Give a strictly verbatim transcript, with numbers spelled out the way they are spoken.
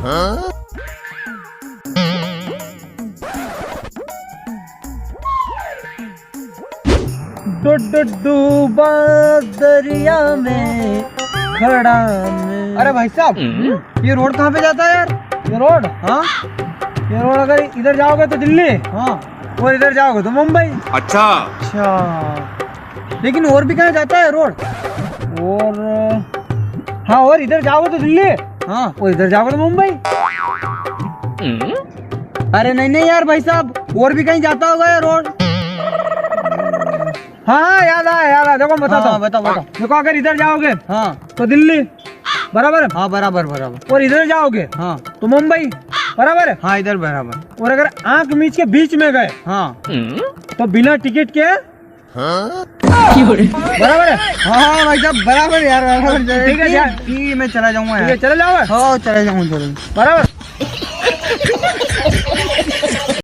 Do-, do-, डूबा दरिया में खड़ा मैं। अरे भाई साहब, हम्म? ये रोड कहाँ पे जाता है यार? ये रोड? हाँ? ये रोड अगर इधर जाओगे तो दिल्ली। हाँ। और इधर जाओगे तो मुंबई। अच्छा। अच्छा। लेकिन और भी कहाँ जाता है रोड? और, हाँ, और इधर जाओगे तो दिल्ली। हाँ। और इधर जाओगे तो मुंबई। अरे नहीं, नहीं यार भाई साहब, और भी कहीं जाता होगा ये रोड। हाँ, हाँ, याद आया, याद आया। देखो, बताता हाँ, हूँ। बताओ, बताओ। देखो, अगर इधर जाओगे, हाँ। तो दिल्ली, बराबर है? हाँ, बराबर, बराबर। और इधर जाओगे, हाँ। तो मुंबई, बराबर है? हाँ, इधर बराबर। और अगर आंख मीच के बीच में गए, हाँ। तो बिना टिकट के, हाँ। बराबर है? हाँ, हाँ, भाई साहब, बराबर यार, बराबर। ठीक है, ठीक है, ध्यान। ठीक है, मैं चला जाऊंगा ठीक है, यार। चले जाओगे? हाँ, चला जाऊंगा, चला जाऊंगा। बराबर।